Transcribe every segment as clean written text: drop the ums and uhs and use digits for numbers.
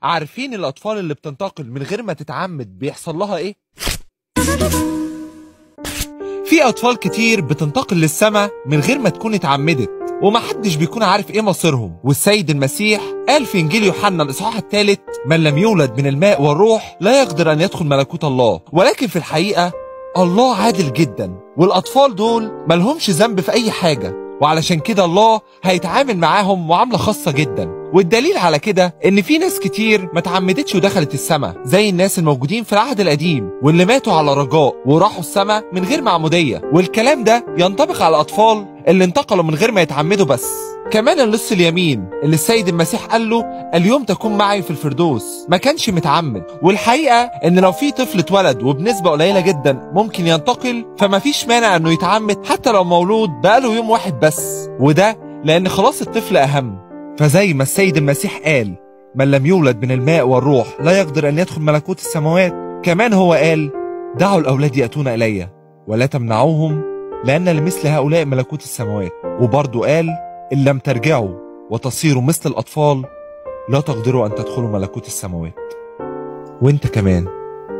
عارفين الأطفال اللي بتنتقل من غير ما تتعمد بيحصل لها إيه؟ في أطفال كتير بتنتقل للسماء من غير ما تكون اتعمدت، ومحدش بيكون عارف إيه مصيرهم. والسيد المسيح قال في إنجيل يوحنا الإصحاح 3: من لم يولد من الماء والروح لا يقدر أن يدخل ملكوت الله. ولكن في الحقيقة الله عادل جدا، والأطفال دول ملهمش ذنب في أي حاجة، وعلشان كده الله هيتعامل معاهم معاملة خاصة جدا. والدليل على كده ان في ناس كتير ما تعمدتش ودخلت السماء، زي الناس الموجودين في العهد القديم واللي ماتوا على رجاء وراحوا السماء من غير معمودية. والكلام ده ينطبق على الأطفال اللي انتقلوا من غير ما يتعمدوا بس. كمان اللص اليمين اللي السيد المسيح قال له اليوم تكون معي في الفردوس ما كانش متعمد. والحقيقة ان لو في طفل اتولد وبنسبة قليلة جدا ممكن ينتقل، فما فيش مانع انه يتعمد حتى لو مولود بقاله يوم واحد بس، وده لان خلاص الطفل اهم. فزي ما السيد المسيح قال من لم يولد من الماء والروح لا يقدر ان يدخل ملكوت السماوات، كمان هو قال دعوا الاولاد يأتون الي ولا تمنعوهم لان لمثل هؤلاء ملكوت السماوات. وبرضه قال إن لم ترجعوا وتصيروا مثل الأطفال لا تقدروا أن تدخلوا ملكوت السماوات. وانت كمان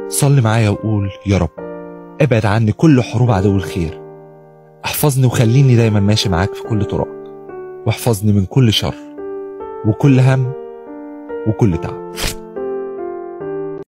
صلي معايا وقول يا رب ابعد عني كل حروب عدو الخير، احفظني وخليني دايما ماشي معاك في كل طرقك، واحفظني من كل شر وكل هم وكل تعب.